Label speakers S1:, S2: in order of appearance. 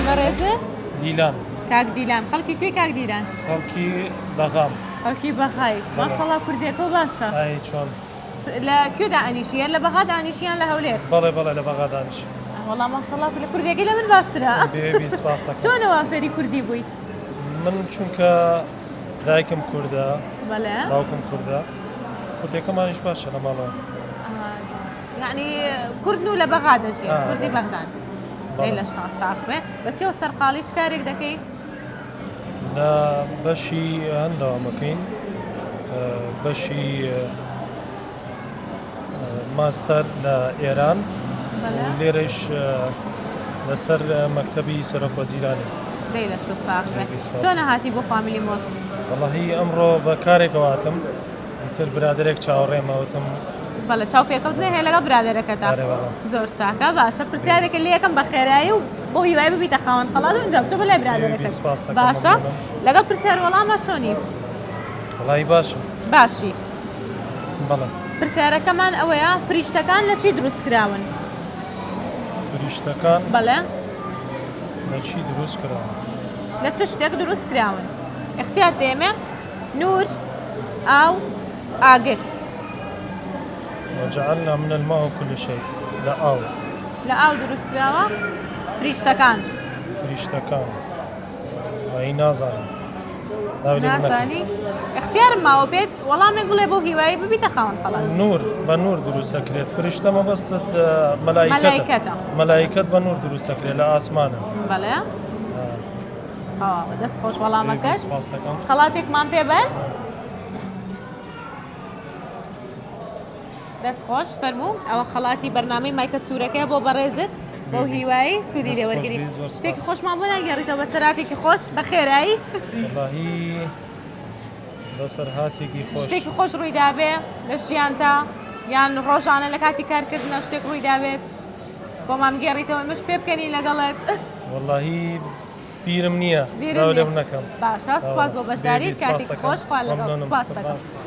S1: بەڕێزت؟
S2: دیلان.
S1: کاک دیلان خەڵکی کوێی کاک دیلان؟
S2: خەڵکی بەغام.
S1: خەڵکی بەغای ماشەڵا کوردیەکەو باشە.
S2: ئای چۆن؟
S1: لە کوێ دائەنیشی یان لە بەغا دانیشی یان لە هەولێر؟
S2: بەڵێ بەڵێ لە بەغا دانیشم.
S1: وەڵا ماشەڵا لە کوردیەکەی لە من باشترە.
S2: بێبی سپاس دەکەم.
S1: چۆنە وا فێری کوردی بووی؟
S2: من چونکە دایکم کوردە
S1: بەڵێ
S2: باوکم کوردە کوردیەکەمانیش باشە لە ماڵەوە.
S1: یعنی کوردن و لە بەغا دەژین کوردی بەغدان. دەی لەشتان ساغ بێ. بە چیەوە سەرقاڵی چ کارێک دەکەی؟
S2: لە بەشی هەندەوامەکەین بەشی ماستەر لە ئێران لێرەش لەسەر مەکتەبی سەرۆک وەزیرانی.
S1: دەی لەشت ساغ بێ. چۆن هاتی بۆ فامیلی مۆڵ؟
S2: وەڵاهی ئەمڕۆ بە کارێکەوە هاتم ئیتر برادەرێک چاوەڕێمە وتم.
S1: بەڵێ چاوپێکەوتنێ هەیە لەگەڵ برادەرەکەتا.
S2: ئەرێ وەڵا.
S1: زۆر چاکە باشە پرسیارێکە لێ یەکەم بە خێرایی و بەو هیوای ببیتە خاوەن خەڵات و ئینجا بچۆ بۆ لای برادەرەکەت.
S2: سپاس دەکەم
S1: باشە
S2: مەمنونم.
S1: لەگەڵ پرسیار وەڵامە چۆنی؟
S2: وەڵاهی باشم.
S1: باشی.
S2: بەڵێ.
S1: پرسیارەکەمان ئەوەیە فریشتەکان لە چی دروست کراون؟
S2: فریشتەکان
S1: بەڵێ.
S2: لە چی دروست کراون؟
S1: لە چ شتێک دروست کراون؟ اختیار دێمێ نور، ئاو، ئاگر.
S2: وجعلنا من الماء كل شيء لە ئاو.
S1: لە ئاو دروست کراوە فریشتەکان.
S2: فریشتەکان ئای نازانم. ناوی لێ نەکەم.
S1: نازانی؟ اختیارم ماوە پێت وەڵامێک بڵێ بۆ هیوایی ببیتە خاوەن خەڵات.
S2: نور بە نور دروست ئەکرێت فریشتە مەبەستت مەلایکەتە.
S1: مەلایکەتە.
S2: مەلایکەت بە نور دروست ئەکرێت لە ئاسمانە.
S1: بەڵێ. تەواوە دەست خۆش وەڵامەکەت.
S2: سپاس دەکەم.
S1: خەڵاتێکمان پێ بەر. دەست خۆش فەرموو ئەوە خەڵاتی بەرنامەی مایکە سوورەکەیە بۆ بەڕێزت بەو هیوایی سوودی لێ وەرگری شتێکی خۆشمان بۆ ناگێڕیتەوە بەسەراتێکی خۆش بە خێرایی
S2: بەسەرهاتێکی خۆش
S1: شتێکی خۆش ڕوویدابێ لە ژیانتا یان ڕۆژانە لە کاتی کارکردنە شتێک ڕوویدابێت بۆمان بگێڕیتەوە ئێمەش پێ بکەنین لەگەڵت.
S2: وەڵاهی بیرم نییە
S1: بیرم
S2: لێم نەکەم.
S1: باشە سوپاس بۆ بەشداریت کاتێکی خۆش خوا لەگەڵ سوپاس دەکەم.